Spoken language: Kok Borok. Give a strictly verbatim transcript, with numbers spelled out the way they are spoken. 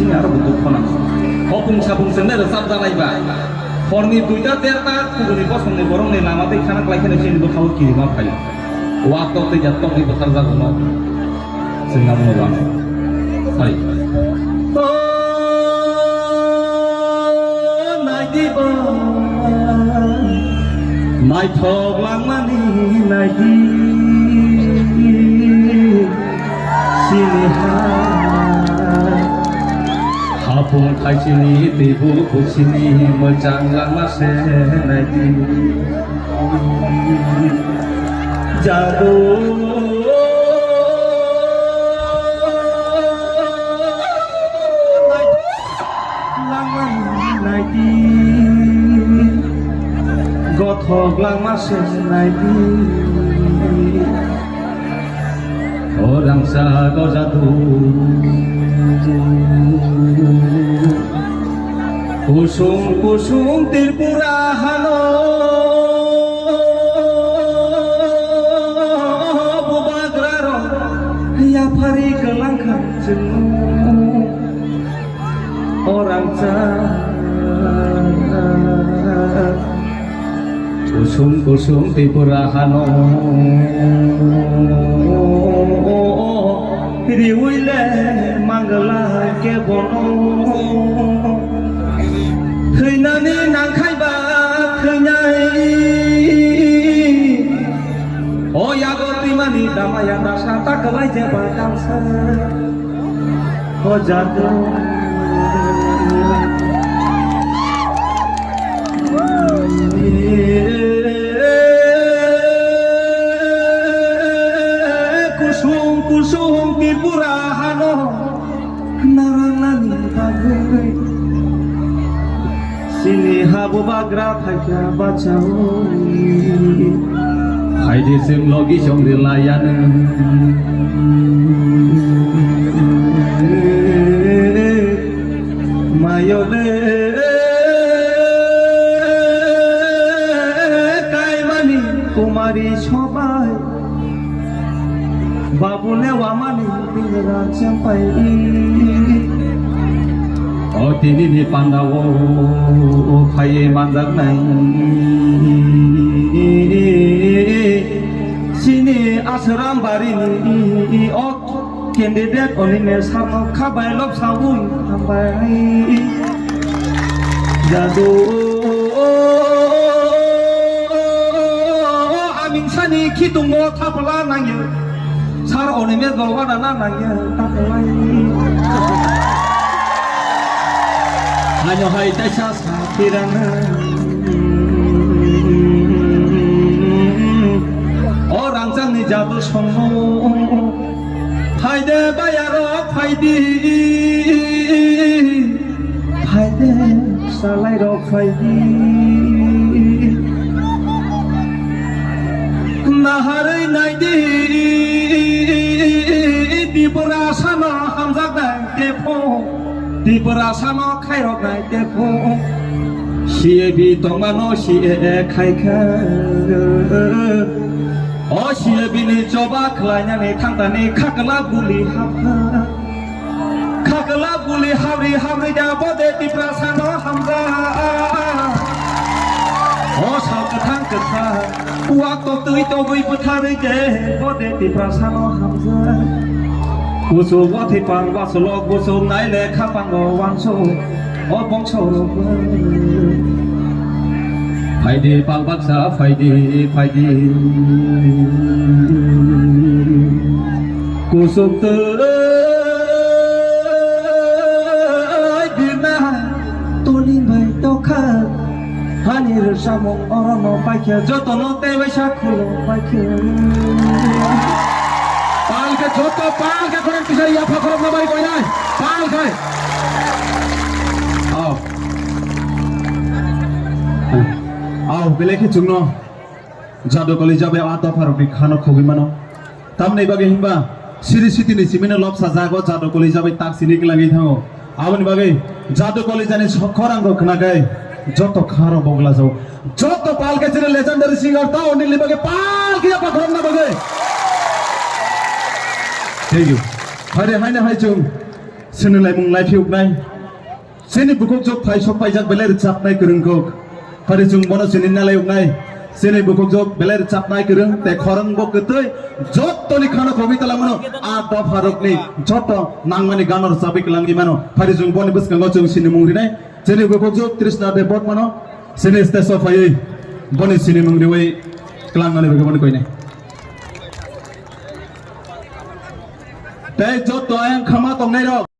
Aro bo dukho nang. Hopung sapung sende rwchap jalai ba. Horni duita derta kubuni bosongni borokni lama tei khana klai kheno chini bwkhao kirima phaio. Wa tok tei ya tokni bwthar jago no. Chwng amo ba. Hai. O naidi ba. Naithok langmani naidi. Sini ha. Hapung khaisini teibo kuchini mwchang lama se naidi. Jadu. Langmani naidi. Gothok langma se naidi. O rangchak o jadu. Kusung kusung Tripura hano bubagra rok yaphari kwlangkha chwng. O rangchak kusung kusung Tripura hano riui le mangla ke bono thwinani nangkhai ba thwinai. O yago twimani damaya dasa ta kwlai jeba damsa. O jadu. Kusung kusung Tripura hano narwknani bagwi. Chini ha bubagra phaikha bachaui. Phaidi chwng logi chwng rilayanu. Mayole kaimani kumari sobai. Babule wamani tingra chempai. O tini ni panda o, o phai manjak nai. Chini Ashram bari ni o candidate oni ne samo khabai lok saui hambai. Jadu. Aming sani khitungo thapla nangya. Sar onime dolwa dana nangya thapla. Hanyo hai taisa satirana. O rangchangni jadu songo. Phaide bayarok phaidi. Phaide salai rok phaidi. Naharwi naidi Tiprasano hamjaknai tepho. Tiprasano khairoknai tepho. C A B tongmano C A A khaikha. O C A B ni choba khlainani thangtani khakla guli hapkha. Khakla guli habri habri da bode Tiprasano hamja. O sal kwthang kwthang, uak tok twi togwi bwtharwi de bode Tiprasano hamja. Kuchuk wathwi pal basolok buchuk nai le khapango wansuk. O bongso rok phaidi pal baksa phaidi phaidi. Kusuk twi birna toni bai tokha. Hani rwsamung orono paikhe jotono tei bai sa khulo paikhe. Palkhe joto palkhe khorang kisa yapha khorokma bai koinai. Palkhe. Aw. Aw, belai khe chwngno jadu koli jabai a dopharokni khano khogwi mano. Tamni bagwi hinba siri sitini simino lobsa jago jadu koli jabai tak sini klangwi thango. Aboni bagwi jadu koli jani sokhor ang rok khnakai joto kharo bogla jago. Joto palkhe chini legendary singer ta onili bagwi palkhe ya pakhorokna bagwi. Thank you. Hari haina hai chwng. Chini laimung lai phiuknai. Chini bukhuk jok phai sok paijak belai rwchapnai kwrwng kok. Phari chwng bono chini nalai uknai. Chini bukhuk jok belai rwchapnai kwrwng tei khorang bo kwtwi jottoni khano khogwi talangmano a dopha rokni jotto nangmani gano rwchapwi kwlangwi mano. Phari chwng boni bwskango chwng chini mung rinai. Chini bukhuk jok Trishna Debbarma no chini stage o phaiwi boni chini mung riwi kwlangnani bagwi boni koinai. Tei jotto ayang khama tongnai rok.